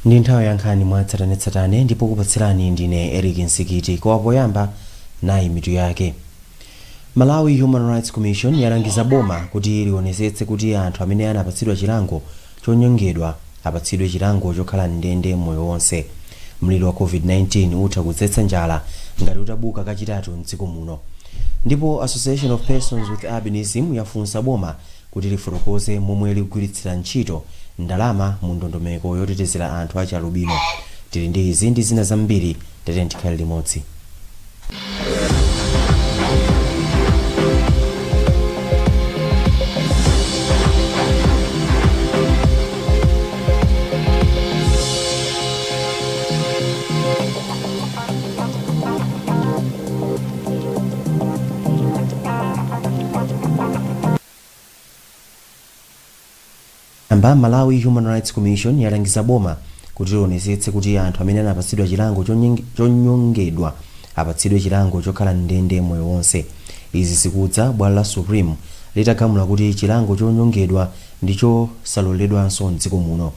Ndi nthawi ya nkhani mwa tsatanetsatane ndipo kupatsirani ndine Eric Nsikiti. Koma poyamba, nayi mitu yake. Malawi Human Rights Commission yalangiza boma kuti lionetsetse kuti anthu amene anapatsidwa chilango chonyongedwa apatsidwe chilango chokhala m'ndende moyo wonse. Mliri wa COVID-19 utha kudzetsa njala ngati utabuka kachitatu mdziko muno. Ndipo Association of Persons with Albinism yafunsa boma kuti lifotokoze momwe likugwiritsira ntchito ndalama mu ndondomeko yotetezera anthu achialubino. Tili ndi izi ndi zina zambiri, tatiyeni tikhale limodzi. Amba Malawi Human Rights Commission yalangiza boma kuti lionetsetse kuti anthu amene anapatsidwa chilango chonyongedwa apatsidwe chilango chokhala m'ndende moyo wonse. Izi zikudza bwalo la Supreme litagamula kuti chilango chonyongedwa ndi chosaloledwanso mdziko muno.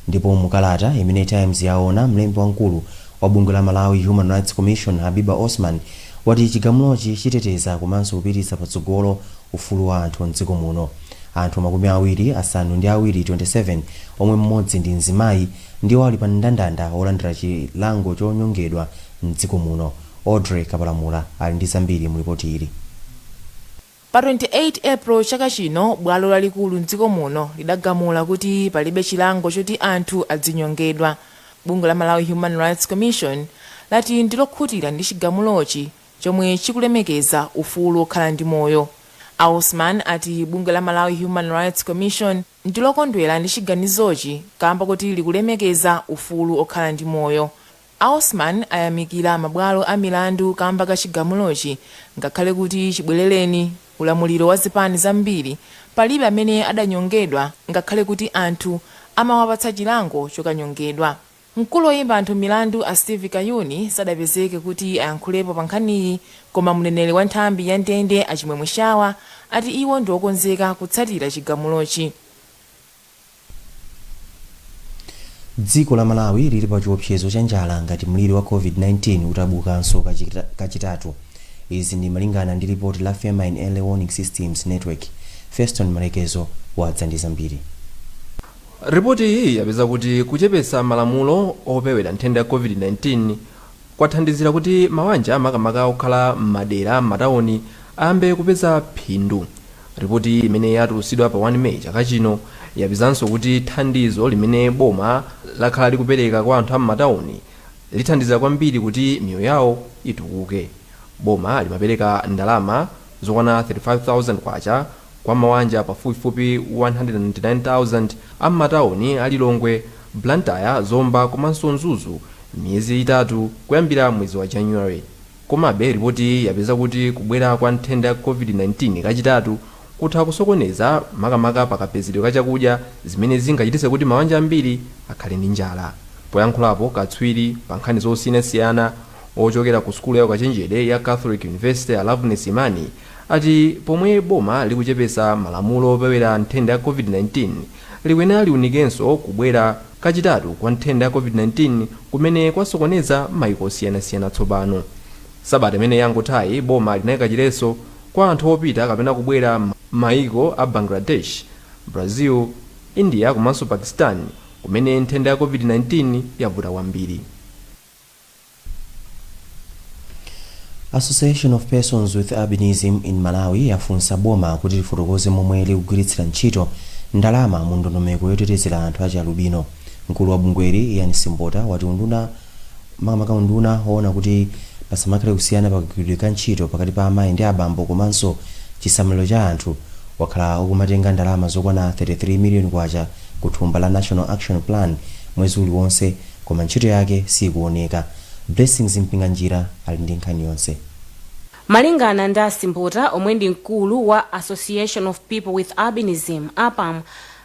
Ndipo mukalata imene Times yaona, mlembi wamkulu wa bungwe la Malawi Human Rights Commission Habiba Osman wati chigamulochi chiteteza komanso kupititsa patsogolo ufulu wa anthu mdziko muno. Anthu 27 27 omwe mmodzi ndi mzimayi ndiwo ali pa mndandanda wolandira chilango chonyongedwa mdziko muno. Audrey Kapalamula ali ndi zambiri mu ripoti ili. Pa 28 April chaka chino, bwalo lalikulu mdziko muno lidagamula kuti palibe chilango choti anthu adzinyongedwa. Bungwe la Malawi Human Rights Commission lati ndilokhutira ndi chigamulochi chomwe chikulemekeza ufulu wokhala ndi moyo. A Osman ati bungwe la Malawi Human Rights Commission ndilokondwera ndi chiganizochi kamba kuti likulemekeza ufulu okhala ndi moyo. A Osman ayamikira mabwalo a milandu kamba ka chigamulochi ngakhale kuti chibwerereni ulamuliro wa zipani zambiri palibe amene adanyongedwa ngakhale kuti anthu amawapatsa chilango chokanyongedwa. Mkulu woyimba anthu milandu a Steve Kayuni sadapezeke kuti ayankhulepo pa nkhaniyi, koma mneneri wa nthambi ya ndende a Chimwemwe Shawa ati iwo ndi okonzeka kutsatira chigamulochi. Dziko la Malawi lili pa chiopsezo cha njala ngati mliri wa COVID-19 utabukanso kachitatu. Izi ndi malingana ndi lipoti la Famine Early Warning Systems Network. Feston Malekezo wadza ndi zambiri. Ripoti iyi yapeza kuti kuchepetsa malamulo opewera nthenda ya COVID-19 kwathandizira kuti mawanja, makamaka okhala m'madera m'matawuni, ayambe kupeza phindu. Ripoti imene yatulutsidwa pa 1 May chaka chino yapezanso kuti thandizo limene boma lakhala likupereka kwa anthu a m'matawuni lithandizira kwambiri kuti miyoyo yawo itukuke. Boma limapereka ndalama zokwana 35,000 kwacha kwa mawanja pafupifupi 199,000 a m'matawuni a Lilongwe, Blantyre, Zomba komanso Mzuzu miyezi 3 kuyambira mwezi wa January. Komabe, ripoti yapeza kuti kubwera kwa nthenda ya COVID-19 kachitatu kutha kusokoneza, makamaka pakapezedwe ka chakudya, zimene zingachititse kuti mawanja ambiri akhale ndi njala. Poyankhulapo, katswiri pa nkhani zosiyanasiyana ochokera ku sukulu ya ukachenjede ya Catholic University a Loveness Imani ati pomwe boma likuchepetsa malamulo opewera nthenda ya COVID-19, likuyenera liunikenso kubwera kachitatu kwa nthenda ya COVID-19 kumene kwasokoneza maiko osiyanasiyana tsopano. Sabata imene yangothayi, boma linayika chiletso kwa anthu opita kapena kubwera m'mayiko a Bangladesh, Brazil, India komanso Pakistan kumene nthenda ya COVID-19 yavuta kwambiri. Association of Persons with Albinism in Malawi yafunsa boma kuti lifotokoze momwe likugwiritsira ntchito ndalama mu ndondomeko yotetezera anthu achialubino. Mkulu wa bungweli Ian Simbota wati unduna, makamaka unduna woona kuti pasamakhale kusiyana pakagwiridwe ka ntchito pakati pa amayi ndi abambo komanso chisamaliro cha anthu, wakhala ukumatenga ndalama zokwana 33 million kwacha ku thumba la National Action Plan mwezi uliwonse, koma ntchito yake sikuoneka. Blessings Mpinganjira ali ndi nkhani yonse. Malingana ndi a Simbota, omwe ndi mkulu wa Association of People with Albinism, APAM,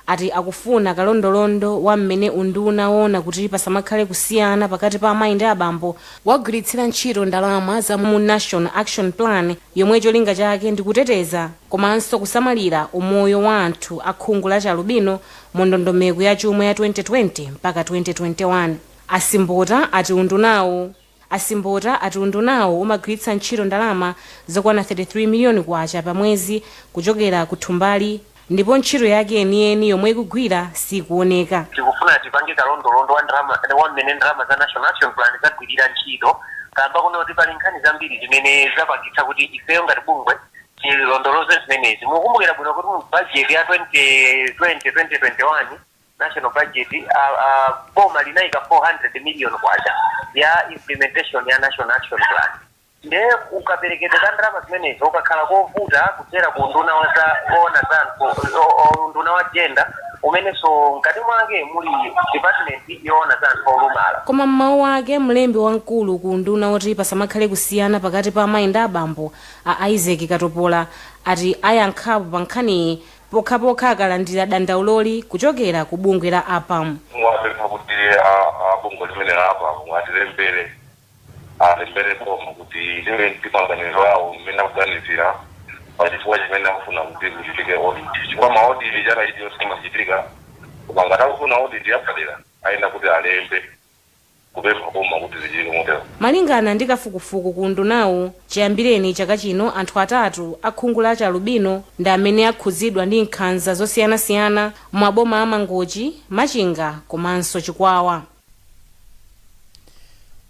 ati akufuna kalondolondo wa mmene unduna woona kuti pasamakhale kusiyana pakati pa amayi ndi abambo wagwiritsira ntchito ndalama za mu National Action Plan, yomwe cholinga chake ndi kuteteza komanso kusamalira umoyo wa anthu a khungu la chialubino mu ndondomeko ya chuma ya 2020 mpaka 2021. A Simbota ati undunawo umagwiritsa ntchito ndalama zokwana 33 miliyoni kwacha pa mwezi kuchokera ku thumbali, ndipo ntchito yake yeniyeni yomwe ikugwira sikuoneka. Tikufuna tipange kalondolondo wa ndalama, wa mmene ndalama za National Action Plan zagwirira ntchito, kamba kuno kuti pali nkhani zambiri zimene zapangitsa kuti ifeyo ngati bungwe tilondoloze zimenezi. Mukumbukira bwino kuti mu budget ya 2020 2021 national budget, boma linayika 400 million kwacha ya implementation ya National Action Plan. Nde ukaperekedwe ka ndalama zimenezo ukakhala kovuta kudzera ku nduna wa za ona za anthu, unduna wa gender, umenenso mkati mwake muli department yoona za anthu olumala. Koma mmawu ake, mlembi wamkulu ku unduna woti pasamakhale kusiyana pakati pa amayi ndi abambo, a Isaac Katopola, ati ayankhapo pa nkhaniyi pokhapokha akalandira dandauloli kuchokera ku bungwe la APAM. Mwapempha kuti bungwe limene la APAM atilembere, alembere boma kuti liwe ndi maganizo awo mmene akuganizira pachifukwa chimene akufuna kuti kuchitike audit, chifukwa ma audit chaka chiliyonse imachitika, koma ngati akufuna audit yapadera ayenda kuti alembe kupempha boma kuti zichitike motero. Malingana ndi kafukufuku ku undunawu, chiyambireni chaka chino anthu atatu a khungu la chialubino ndi amene akhuzidwa ndi nkhanza zosiyanasiyana maboma a Mangochi, Machinga komanso Chikwawa.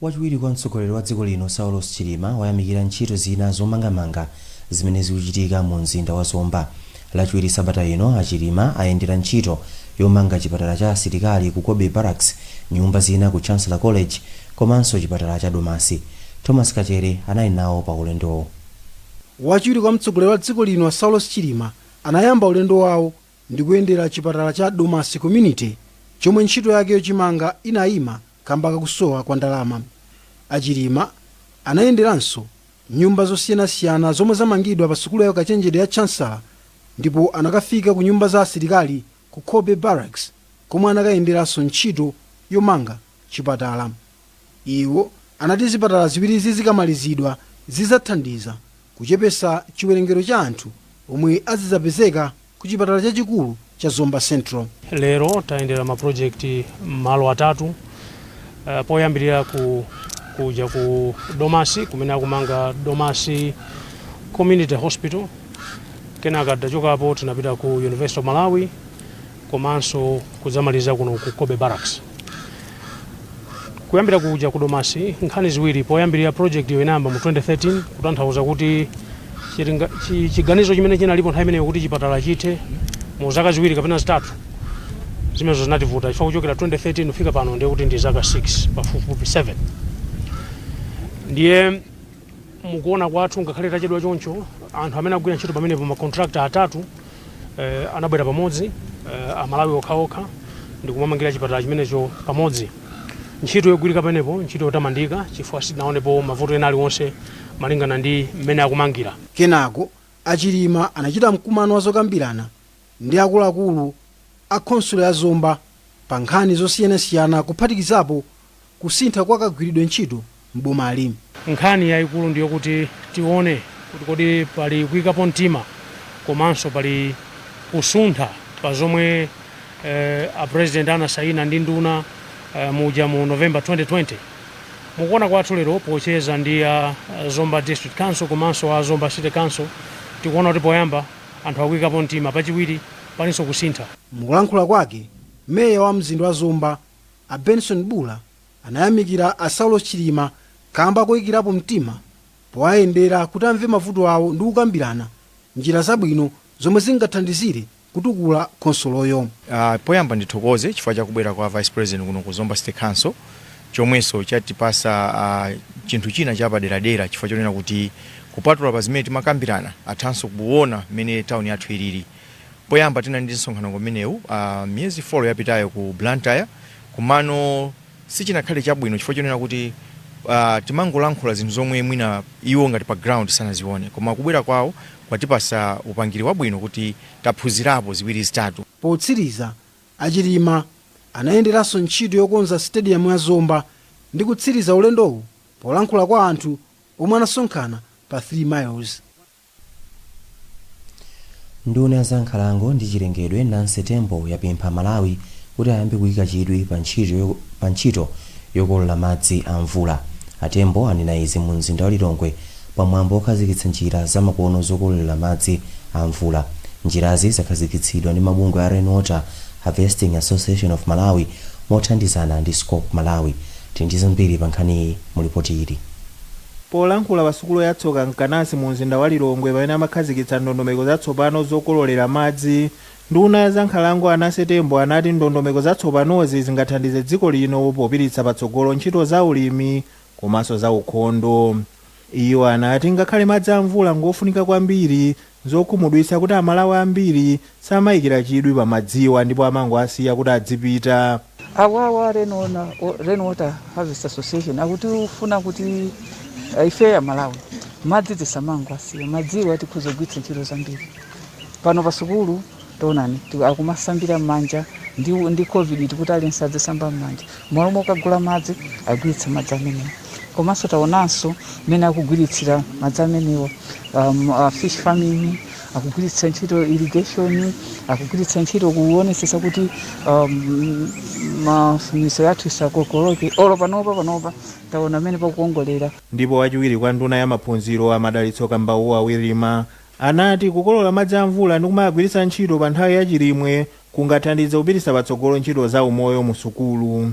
Wachiwiri kwa mtsogoleri wa dziko lino Saulos Chilima wayamikira ntchito zina zomangamanga zimene zikuchitika mu mzinda wa Zomba. Lachiwiri sabata ino, aChilima ayendera ntchito yomanga chipatala cha asilikali ku Cobbe Barracks, nyumba zina ku Chancellor College komanso chipatala cha Domasi. Thomas Kachere anali nawo pa ulendowo. Wachiwiri kwa mtsogoleri wa dziko lino Saulos Chilima anayamba ulendo wawo ndi kuyendera chipatala cha Domasi Community, chomwe ntchito yake yochimanga inayima kamba kakusowa kwa ndalama. AChilima anayenderanso nyumba zosiyanasiyana zomwe zamangidwa pa sukulu ya ukachenjede ya Chancellor, ndipo anakafika ku nyumba za asilikali ku Cobbe Barracks, komwe anakayenderanso ntchito yomanga chipatala. Iwo anati zipatala ziwirizi zikamalizidwa zidzathandiza kuchepesa chiwerengero cha anthu omwe azidzapezeka ku chipatala chachikulu cha Zomba Central. Lero tayendera mapulojekiti malo atatu. Poyambirira kuja ku Domasi kumene akumanga Domasi Community Hospital. Kenaka tachokapo tinapita ku University of Malawi komanso kudzamaliza kuno ku Cobbe Barracks. Kuyambira kuja ku Domasi, nkhani ziwiri. Poyambirira, project iyo inayamba mu 2013, kutanthauza kuti chiganizo chimene chinalipo nthawi imeneyo kuti chipatala chithe mu zaka 2 kapena 3, zimenezo zinativuta, chifukwa kuchokera 2013 kufika pano ndiye kuti ndi zaka 6, pafupifupi 7. Ndiye mukuona kwathu, ngakhale tachedwa choncho, anthu amene agwira ntchito pamenepo, ma contractor atatu, anabwera pamodzi, Amalawi okhaokha, ndikumamangira chipatala chimenecho pamodzi. Ntchito yogwirika pamenepo, ntchito yotamandika, chifukwa sitinaonepo mavuto ena aliwonse malingana ndi mmene akumangira. Kenako aChilima anachita mkumano wa zokambirana ndi akuluakulu a khonsolo ya Zomba pa nkhani zosiyanasiyana, kuphatikizapo kusintha kwa kagwiridwe ntchito m'bomali. Nkhani yayikulu ndiyo kuti tione kuti kodi pali kuyikapo mtima komanso pali kusuntha pa zomwe a president anasayina ndi nduna muja mu November 2020. Mukuona kwathu lero pocheza ndi a Zomba District Council komanso a Zomba City Council, tikuona kuti poyamba anthu akuyikapo mtima, pachiwiri palinso kusintha. Mukulankhula kwake, meya wa mzinda wa Zomba a Benson Bula anayamikira a Saulos Chilima kamba koyikirapo mtima powayendera kuti amve mavuto awo ndi kukambirana njira zabwino zomwe zingathandizire kutukula khonsoloyo. Poyamba ndithokoze chifukwa chakubwera kwa vice president kuno ku Zomba City Council, chomwenso chatipasa chinthu china chapaderadera, chifukwa chonena kuti kupatula pa zimene timakambirana, athanso kuona mmene town yathu ilili. Poyamba tinali ndi msonkhano kumenewu miyezi 4 yapitayo ku Blantyre, kumano sichinakhale chabwino chifukwa chonena kuti timangolankhula zinthu zomwe mwina iwo ngati pa ground sanazione, koma kubwera kwawo Kwatipasa upangiri wabwino kuti taphunzirapo ziwiri zitatu. Potsiriza, aChilima anayenderanso ntchito yokonza stadium ya Zomba ndi kutsiriza ulendowu polankhula kwa anthu omwe anasonkhana pa 3 Miles. Nduna ya zankhalango ndi chilengedwe Nancy Tembo yapempha Malawi kuti ayambe kuyika chidwi pa ntchito yokolola madzi a mvula. ATembo anena izi mu mzinda wa Lilongwe pamwambo wokhazikitsa njira zamakono zokololera madzi a mvula. Njirazi zakhazikitsidwa ndi mabungwe a Rainwater Harvesting Association of Malawi mothandizana ndi Scope Malawi. Tili ndi zambiri pa nkhaniyi mu ripoti ili. Polankhula pa sukulu ya Tsoka Mkanasi mu mzinda wa Lilongwe pamene amakhazikitsa ndondomeko zatsopano zokololera madzi, nduna ya zankhalango a Nancy Tembo anati ndondomeko zatsopanozi zingathandize dziko lino popititsa patsogolo ntchito za ulimi komanso za ukhondo. Iwo anati ngakhale madzi a mvula ngofunika kwambiri, zokhumudwitsa kuti Amalawi ambiri samayikira chidwi pa madziwa ndipo amangoasiya kuti adzipita. Awawa Rainwater Harvest Association akuti ufuna kuti ife Amalawi madzi tisamangowasiya. Madziwa tikhoza kugwiritsa ntchito zambiri. Pano pa sukulu taonani, akumasambira m'manja ndi COVID, tikuti aliyense adzisamba m'manja. Malo mokagula madzi, agwiritsa madzi amenewa. Komanso taonanso mmene akugwiritsira madzi amenewa, fish farming, akugwiritsa ntchito irrigation, akugwiritsa ntchito kuonetsetsa kuti misewu yathu isakokoloke. Olo panopa taona mmene pakukongolera. Ndipo wachiwiri kwa nduna ya maphunziro a Madalitso Kambauwa Wirima anati kukolola madzi a mvula ndi kumagwiritsa ntchito pa nthawi yachilimwe kungathandize kupititsa patsogolo ntchito za umoyo mu sukulu.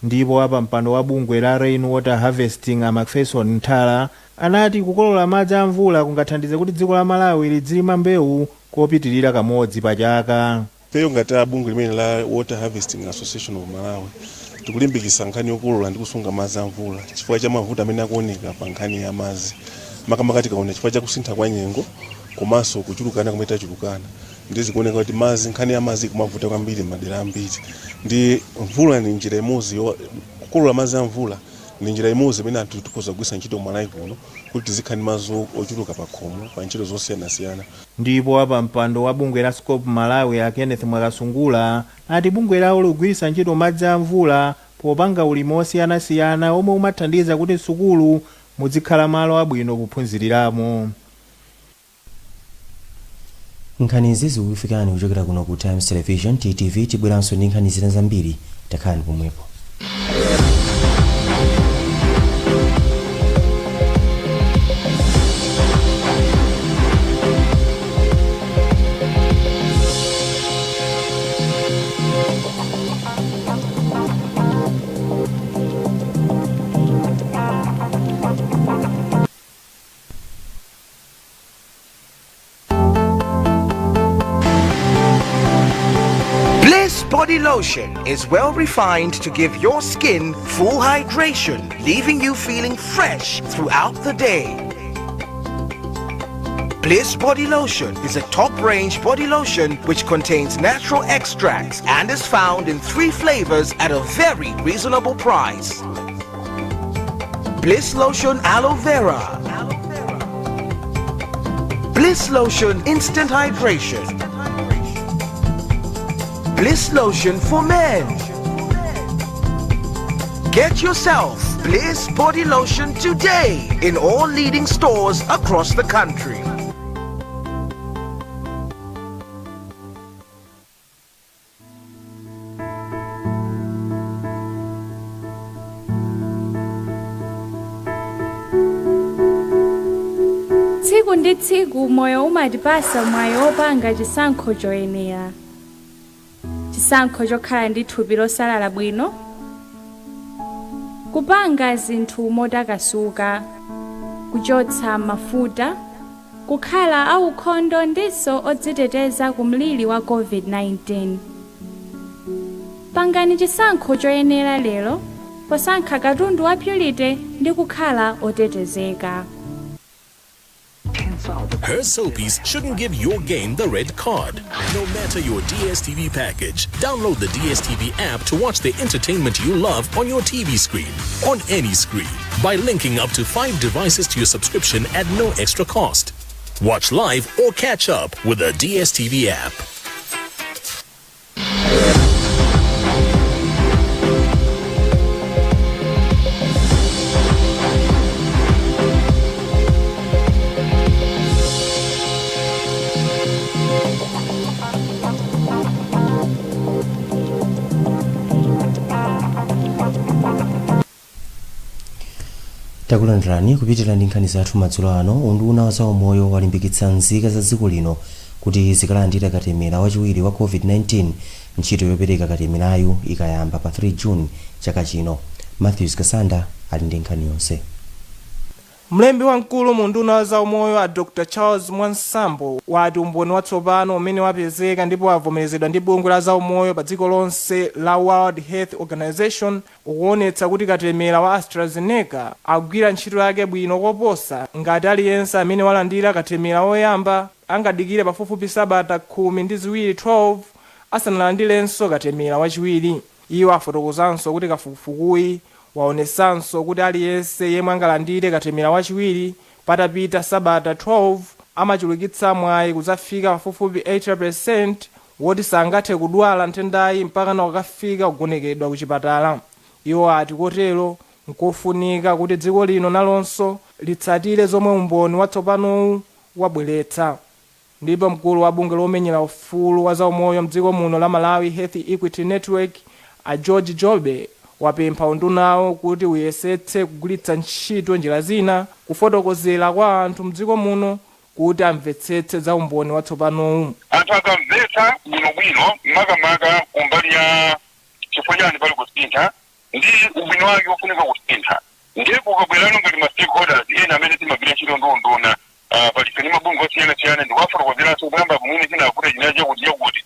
Ndipo apa mpando wa bungwe la Rainwater Harvesting a Macpherson Nthala anati kukolola madzi a mvula kungathandize kuti dziko la Malawi lidzilima mbewu kopitirira kamodzi pa chaka. Ifeyo ngati a bungwe limene la Water Harvesting Association of Malawi tikulimbikitsa nkhani yokolola ndi kusunga madzi a mvula chifukwa cha mavuto amene akuoneka pa nkhani ya madzi, makamaka tikaona chifukwa cha kusintha kwa nyengo komanso kuchulukana kumene tachulukana, ndi zikuoneka kuti madzi, nkhani ya madzi ikumavuta kwambiri m'madera ambiri. Ndi mvula ni njira imodzi, kukolola madzi a mvula ndi njira imodzi imene anthu tikhoza kugwiritsa ntchito Malawi kuno kuti tizikhala ndi madzi ochuluka pa khomo pa ntchito zosiyanasiyana. Ndipo apa mpando wa bungwe la Scope Malawi a Kenneth Mwakasungula ati bungwe lawo likugwiritsa ntchito madzi a mvula popanga ulimi osiyanasiyana omwe umathandiza kuti sukulu muzikhala malo abwino kuphunziriramo. Nkhanizi zikukufikani kuchokera kuno ku Times Television, TTV. Tibweranso ndi nkhani zina zambiri, takhalani pomwepo. Bliss Body Lotion is well refined to give your skin full hydration, leaving you feeling fresh throughout the day. Bliss Body Lotion is a top-range body lotion which contains natural extracts and is found in 3 flavors at a very reasonable price. Bliss Lotion Aloe Vera, Bliss Lotion Instant Hydration, Bliss Lotion for Men. Get yourself Bliss Body Lotion today in all leading stores across the country. Tsiku ndi tsiku moyo umatipasa mwayi wopanga chisankho choyenera, chisankho chokhala ndi thupi losalala bwino, kupanga zinthu motakasuka, kuchotsa mafuta, kukhala aukhondo ndiso odziteteza ku mliri wa COVID-19. Pangani chisankho choyenera lero posankha katundu wa Purity ndi kukhala otetezeka. Her soapies shouldn't give your game the red card. No matter your DSTV package, download the DSTV app to watch the entertainment you love on your TV screen, on any screen, by linking up to 5 devices to your subscription at no extra cost. Watch live or catch up with the DSTV app. Takulandirani kupitira ndi nkhani zathu madzulo ano. Unduna wa zaumoyo walimbikitsa nzika za dziko lino kuti zikalandira katemera wachiwiri wa COVID-19 ntchito yopereka katemerayu ikayamba pa 3 June chaka chino. Matthews Kasanda ali ndi nkhani yonse. Mlembi wamkulu mu unduna wa zaumoyo a Dr Charles Mwansambo wati umboni watsopano umene wapezeka ndipo wavomerezedwa ndi bungwe la zaumoyo pa dziko lonse la World Health Organization ukuonetsa kuti katemera wa AstraZeneca akugwira ntchito yake bwino koposa ngati aliyense amene walandira katemera woyamba angadikire pafupifupi sabata 12, 12 asanalandirenso katemera wachiwiri. Iwo afotokozanso kuti kafukufukuyi waonesanso kuti aliyense yemwe angalandire katemera wachiwiri patapita sabata 12 amachulukitsa mwayi kudzafika pafupifupi 80% woti sangathe kudwala nthendayi mpakana kukafika kugonekedwa kuchipatala. Iwo ati kotero nkofunika kuti dziko lino nalonso litsatire zomwe umboni watsopanowu wabweretsa. Ndipo mkulu wa bungwe lomenyera ufulu wa zaumoyo mdziko muno la Malawi Health Equity Network a George Jobe wapempha undunawo kuti uyesetse kugwiritsa ntchito njira zina kufotokozera kwa anthu mdziko muno kuti amvetsetse za umboni watsopanowu. Anthu akamvetsa bwinobwino, makamaka kumbali ya chifukwa chani pali kusintha ndi ubwino wake wofunika kusintha, ndiye kukabwerano ngati ma stakeholders ena amene timagwira ntchito ndi unduna, palife ndi mabungwe osiyanasiyana, ndikuwafotokozeranso kuyamba kumwene chinakuti chinacho chakuti chakuti,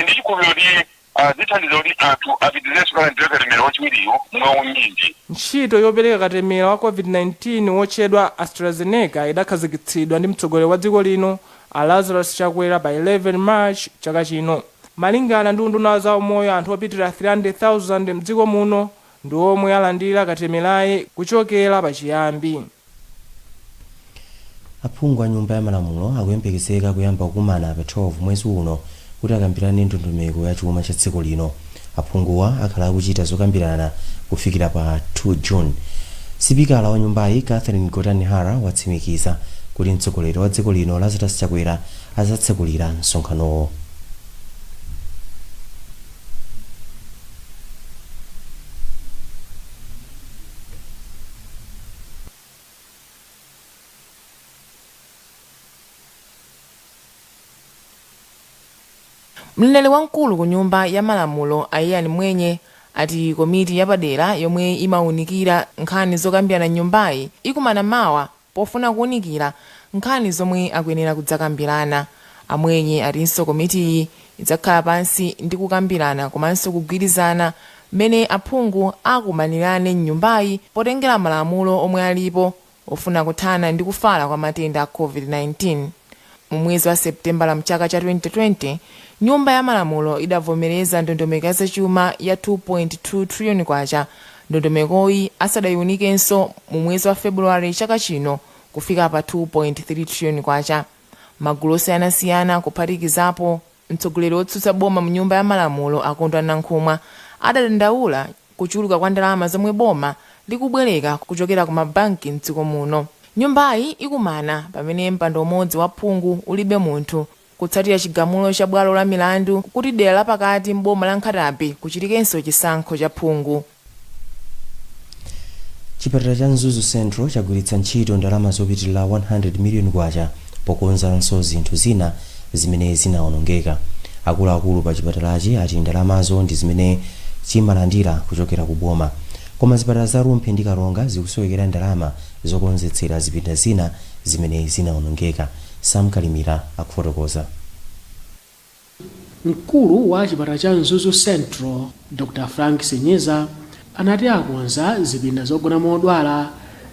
ndi chikhulupiriro kuti zithandiza kuti anthu apitirizenso kulandira katemera wachiwiriyo mwaunyinji. Ntchito yopereka katemera wa COVID-19 wotchedwa AstraZeneca idakhazikitsidwa ndi mtsogoleri wa dziko lino a Lazarus Chakwera pa 11 March chaka chino. Malingana ndi unduna wa zaumoyo, anthu opitirira 300,000 mdziko muno ndi omwe alandira katemerayi kuchokera pachiyambi. Aphungu a Nyumba ya Malamulo akuyembekezeka kuyamba kukumana pa 12 mwezi uno kuti akambirane ndondomeko ya chuma cha dziko lino. Aphunguwa akhala akuchita zokambirana kufikira pa 2 June. Sipikala wa nyumbayi Catherine Gotani Hara watsimikiza kuti mtsogoleri wa dziko lino Lazarus Chakwera azatsekulira msonkhanowo. Mneneri wamkulu ku Nyumba ya Malamulo a Ian Mwenye ati komiti yapadera yomwe imawunikira nkhani zokambirana nyumbayi ikumana mawa pofuna kuwunikira nkhani zomwe akuyenera kudzakambirana. Amwenye atinso komitiyi idzakhala pansi ndi kukambirana komanso kugwirizana mmene aphungu akumanirane mnyumbayi potengera malamulo omwe alipo ofuna kuthana ndi kufala kwa matenda a COVID-19. Mu mwezi wa Seputembala mchaka cha 2020, Nyumba ya Malamulo idavomereza ndondomeko ya zachuma ya 2.2 trillion kwacha, ndondomekoyi asadayiwunikenso mu mwezi wa Februwale chaka chino kufika pa 2.3 trillion kwacha. Magulu osiyanasiyana kuphatikizapo mtsogoleri wotsutsa boma mu Nyumba ya Malamulo a Kondwani Nankhumwa adadandaula kuchuluka kwa ndalama zomwe boma likubwereka kuchokera ku mabanki mdziko muno. Nyumbayi ikumana pamene mpando umodzi wa phungu ulibe munthu kutsatira chigamulo cha bwalo la milandu kuti dera lapakati m'boma la Nkhata Bay kuchitikenso chisankho cha phungu. Chipatala cha Mzuzu Central chagwiritsa ntchito ndalama zopitilira 100 million kwacha pokonzanso zinthu zina zimene zinaonongeka. Akuluakulu pa chipatalachi ati ndalamazo ndi zimene chimalandira kuchokera ku boma. Koma zipatala za Rumphi ndi Karonga zikusowekera ndalama zokonzetsera zipinda zina zimene zinaonongeka. Sam Kalimira akufotokoza. Mkulu wa chipatala cha Mzuzu Central Dr Frank Sinyiza anati akonza zipinda zogonamo odwala,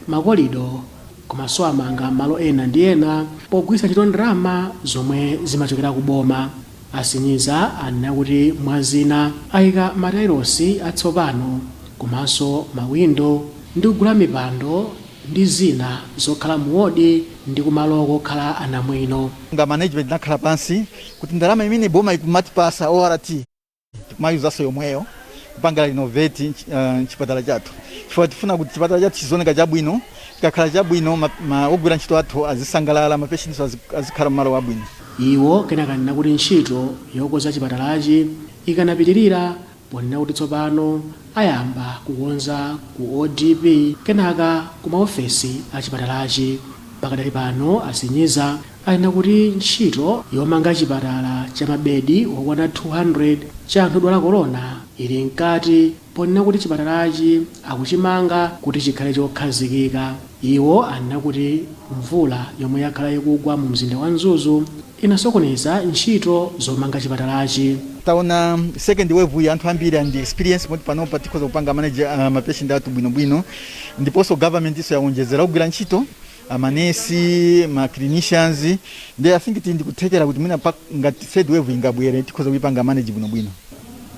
makolido komanso amanga malo ena ndi ena pogwiritsa ntchito ndalama zomwe zimachokera ku boma. A Sinyiza anena kuti mwa zina ayika matailosi atsopano komanso mawindo ndi kugula mipando. ndi zina zokhala mu wodi ndi kumalo kokhala anamwino. Nga management nakhala pansi kuti ndalama imene boma ikumatipasa ORT tikumayuzaso yomweyo kupanga renovate chipatala chathu, chifukwa tifuna kuti chipatala chathu chizioneka chabwino. Chikakhala chabwino, ogwira ntchito athu azisangalala, mapatients azikhala mmalo abwino. Iwo kenaka anena kuti ntchito yokonza chipatalachi ikanapitirira, ponena kuti tsopano ayamba kukonza ku ODP, kenaka ku maofesi a chipatalachi. Pakadali pano, asinyiza anena kuti ntchito yomanga chipatala cha mabedi okwana 200 cha anthu odwala korona ili mkati, ponena kuti chipatalachi akuchimanga kuti chikhale chokhazikika. Iwo anena kuti mvula yomwe yakhala ikugwa mu mzinda wa Mzuzu inasokoneza ntchito zomanga chipatalachi. Taona second wave ya anthu ambiri and experience moti panopa tikhoza kupanga manage mapatient athu bwinobwino, ndiponso government iso yaonjezera kugwira ntchito amanesi, ma clinicians, ndi I think tili ndikuthekera kuti mwina ngati third wave ingabwere tikhoza kuipanga manage bwinobwino.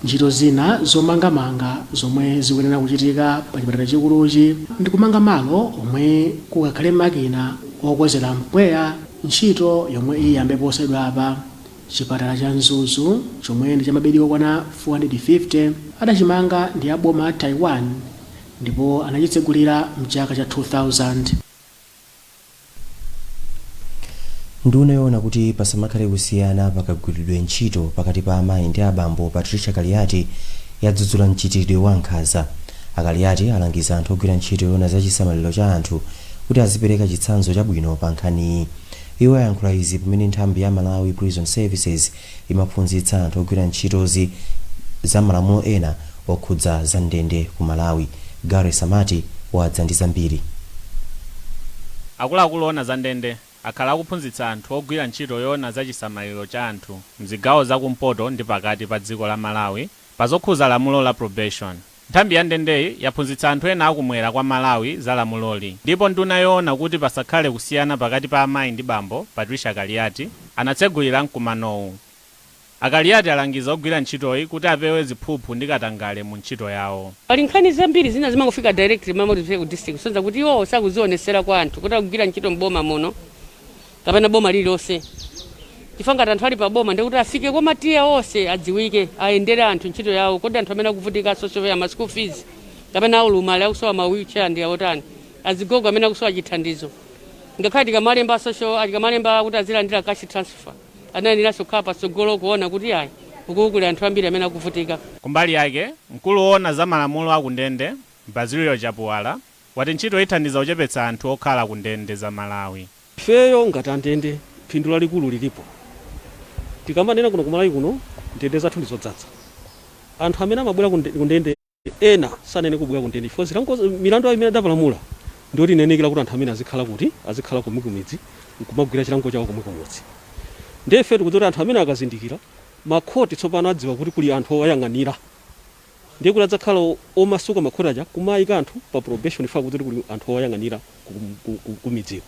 Ntchito zina zomangamanga zomwe zikuyenera kuchitika pa chipatala chikuluchi ndi kumanga malo omwe kukakhale makina okwezera mpweya, ntchito yomwe iyambe posachedwapa. Chipatala cha Mzuzu chomwe ndi cha mabedi okwana 450 adachimanga ndi aboma a Taiwan ndipo anachitsegulira mchaka cha 2000. Nduna yoona kuti pasamakhale kusiyana pakagwiridwe ntchito pakati pa amayi ndi abambo, Patricia Kaliati, yadzudzula mchitidwe wa nkhanza. A Kaliati alangiza anthu ogwira ntchito yoona za chisamaliro cha anthu kuti azipereka chitsanzo chabwino pa nkhaniyi. Iwo ayankhula izi pamene nthambi ya Malawi Prison Services imaphunzitsa anthu ogwira ntchitozi za malamulo ena okhudza za ndende ku Malawi. Gary Samati wadza ndi zambiri. Akuluakulu oona za ndende akhala akuphunzitsa anthu ogwira ntchito yoona za chisamaliro cha anthu mzigawo za kumpoto ndi pakati pa dziko la Malawi pa zokhuza lamulo la probation. Nthambi ya ndendeyi yaphunzitsa anthu ena akumwera kwa Malawi za lamuloli, ndipo nduna yoona kuti pasakhale kusiyana pakati pa amayi ndi bambo, Patricia Kaliati, anatsegulira mkumanowu. A Kaliati alangiza ogwira ntchitoyi kuti apewe ziphuphu ndi katangale mu ntchito yawo. Pali nkhani zambiri zina zimangofika direct mamoti zifike ku district, kusonyeza kuti iwowo sakuzionesera kwa anthu kuti akugwira ntchito mboma muno kapena boma lililonse, chifukwa ngati anthu ali pa boma ndikuti afike kwa matiya onse, adziwike, ayendere anthu ntchito yawo. Kodi anthu amene akuvutika social welfare, ma school fees, kapena aulumali akusowa ma wheelchair ndi otani, azigogo amene akusowa chithandizo? Ngakhale tikamalemba social, tikamalemba kuti azilandira cash transfer, anayeneranso kukhala patsogolo kuona kuti ayi, uku kuli anthu ambiri amene akuvutika. Kumbali yake, mkulu woona za malamulo a kundende, Basilio Chapuwala, wati ntchito ithandiza kuchepetsa anthu okhala ku ndende za Malawi. Ifeyo ngati andende, phindu lalikulu lilipo. Tikamanena kuno ku Malawi kuno, ndende zathu ndi zodzadza. Anthu amene amabwera ku ndende, ena sanene kubwera ku ndende chifukwa zilango, milandu yawo imene adapalamula ndiyoti inayenekera kuti anthu amene azikhala kuti azikhala komwe kumidzi nkumagwira chilango chawo komwe kumudzi. Ndiye ife tikudziwa kuti anthu amene akazindikira, makhoti tsopano adziwa kuti kuli anthu owayang'anira, ndiye kuti adzakhala omasuka makhoti aja kumayika anthu pa probation chifukwa akudziwa kuti kuli anthu owayang'anira kumidziko,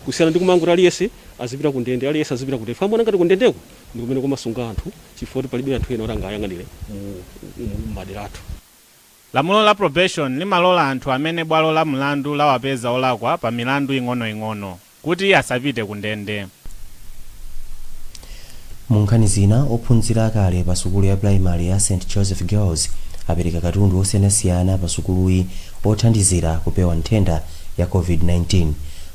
kusiyana ndi kumangoti aliyense azipita ku ndende, aliyense azipita ku ndende. Amaona ngati ku ndendeko ndi kumene kumasunga anthu chifukwa kuti palibe anthu ena oti angayang'anire mu madera athu. Lamulo la probation limalola anthu amene bwalo la mlandu lawapeza olakwa pa milandu ing'onoing'ono kuti asapite ku ndende. Mu nkhani zina, ophunzira akale pa sukulu ya primary ya St Joseph Girls apereka katundu osiyanasiyana pa sukuluyi othandizira kupewa nthenda ya COVID-19.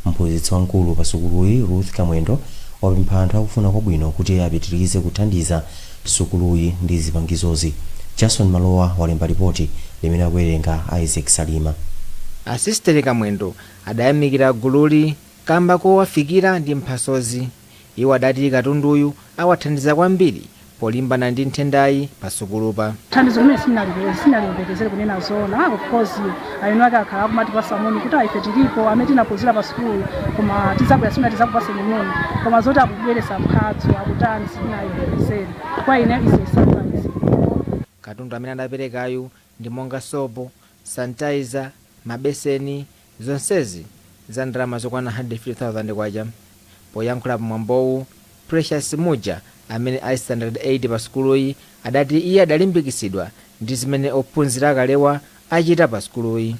Mphunzitsi wamkulu pa sukuluyi, Ruth Kamwendo, wapempha anthu akufuna kwabwino kuti apitirize kuthandiza sukuluyi ndi zipangizozi. Jason Malowa walemba lipoti limene akuwerenga Isaac Salima. Asisitere Kamwendo adayamikira gululi kamba kowafikira ndi mphatsozi. Iwo adati katunduyu awathandiza kwambiri polimbana ndi nthendayi pa sukulupa. Thandizo limene sitinaliyembekezere, kunena zoona. Of course, eni ake akhala akumatipasa moni kuti ife tilipo amene tinaphunzira pa sukulu, koma tizabwera simene tizakupaseni moni, koma zoti akubweretsa mphatso, akutani, sitinayembekezere. Kwa ine is a surprise. Katundu amene adaperekayu ndi monga sopo, sanitizer, mabeseni, zonsezi za ndalama zokwana K150,000. Poyankhula pamwambowu, Precious Muja amene ali standard 8 pa sukuluyi adati iye adalimbikitsidwa ndi zimene ophunzira akalewa achita pa sukuluyi.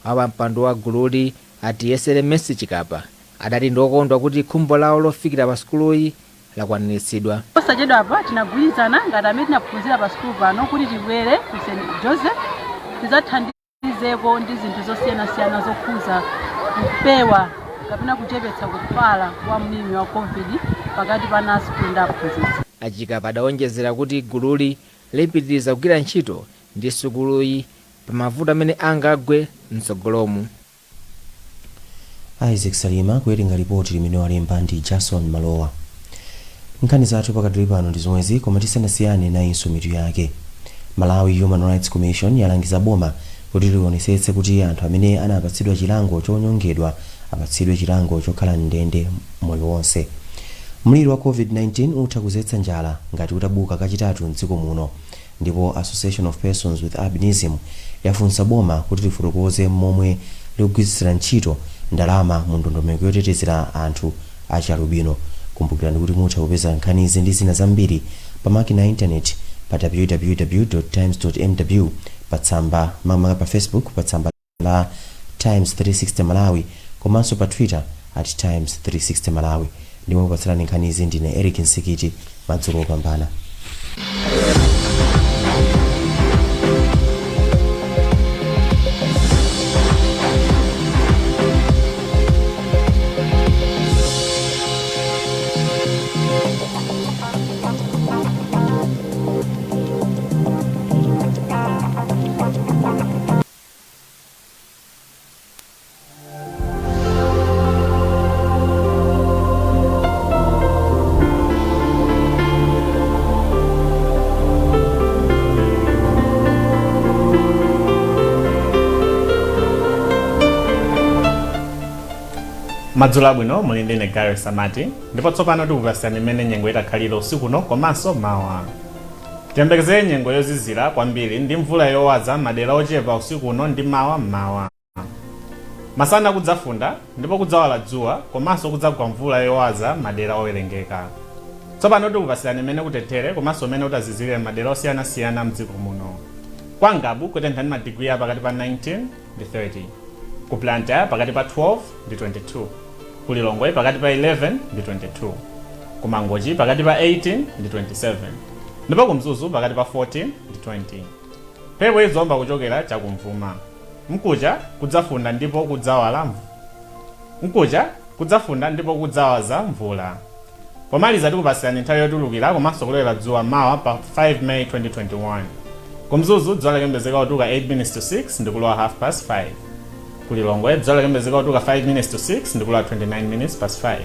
Wapampando wa gululi, Atiyesere Messi Chikapa adati ndiokondwa kuti khumbo lawo lofikira pa sukuluyi lakwaniritsidwa. Posachedwa apa tinagwirizana ngati amene tinaphunzira pa sukulu pano kuti tibwere ku St Joseph tidzathandizeko ndi zinthu zosiyanasiyana zokhuza kupewa kapena kuchepetsa kufala kwa mliri wa COVID pakati pa ana ndi aphunzitsi. Achikapa adawonjezera kuti gululi lipitiriza kugwira ntchito ndi sukuluyi pa mavuto amene angagwe mtsogolomu. Isaac Salima kuwerenga ripoti limene walemba ndi Jason Malowa. Nkhani zathu pakadali pano ndi zomwezi, koma tisanasiyane nayinso mitu yake. Malawi Human Rights Commission yalangiza boma kuti lionetsetse kuti anthu amene anapatsidwa chilango chonyongedwa apatsidwe chilango chokhala m'ndende moyo wonse. Mliri wa COVID-19 utha kudzetsa njala ngati utabuka kachitatu mdziko muno, ndipo Association of Persons with Albinism yafunsa boma kuti lifotokoze momwe likugwiritsira ntchito ndalama mu ndondomeko yotetezera anthu achialubino. Kumbukirani kuti mutha kupeza nkhanizi ndi zina zambiri pa makina a intaneti pa www.times.mw, pa tsamba makamaka pa Facebook pa tsamba la Times 360 Malawi, komanso pa Twitter @Times360Malawi. Ndimakupatsirani nkhanizi ndine Eric Nsikiti. Madzulo opambana. Madzulo abwino, muli ndine Gary Samati, ndipo tsopano tikupasani mmene nyengo itakhalira usiku uno komanso mawa. Tiyembekezere nyengo yozizira kwambiri ndi mvula yowaza madera ochepa usiku uno ndi mawa mmawa. Masana kudzafunda ndipo kudzawala dzuwa komanso kudzagwa mvula yowaza madera owerengeka. Tsopano tikupasirani mmene kutenthere komanso mmene kutazizire madera osiyanasiyana mdziko muno. Kwa Ngabu kutentha ndi madigiri a pakati pa 19 ndi 30, ku Blantyre pakati pa 12 ndi 22, ku Lilongwe pakati pa 11 ndi 22, ku Mangochi pakati pa 18 ndi 27, ndipo ku Mzuzu pakati pa 14 ndi 20. Mphepo idzomba kuchokera chakumvuma. Mkucha kudzafunda ndipo kudzawala mkucha kudzafunda ndipo kudzawaza mvula. Pomaliza tikupasirani nthawi yotulukira komanso kulowera dzuwa mawa pa 5 May 2021. Ku Mzuzu dzuwa likuyembekezeka kutuluka 8 minutes to 6 ndi kulowa half past 5. Ku Lilongwe dzuwa likuyembekezeka kutuluka 5 minutes to 6 ndi kulowa 29 minutes past 5.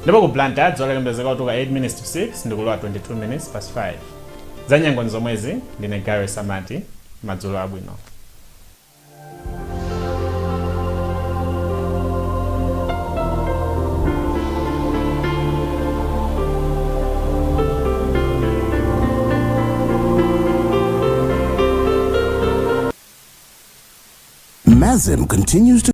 Ndipo ku Blantyre dzuwa likuyembekezeka kutuluka 8 minutes to 6 ndi kulowa 22 minutes past 5. Za nyengo ndi zomwezi, ndine Gary Samati, madzulo abwino. MASM continues to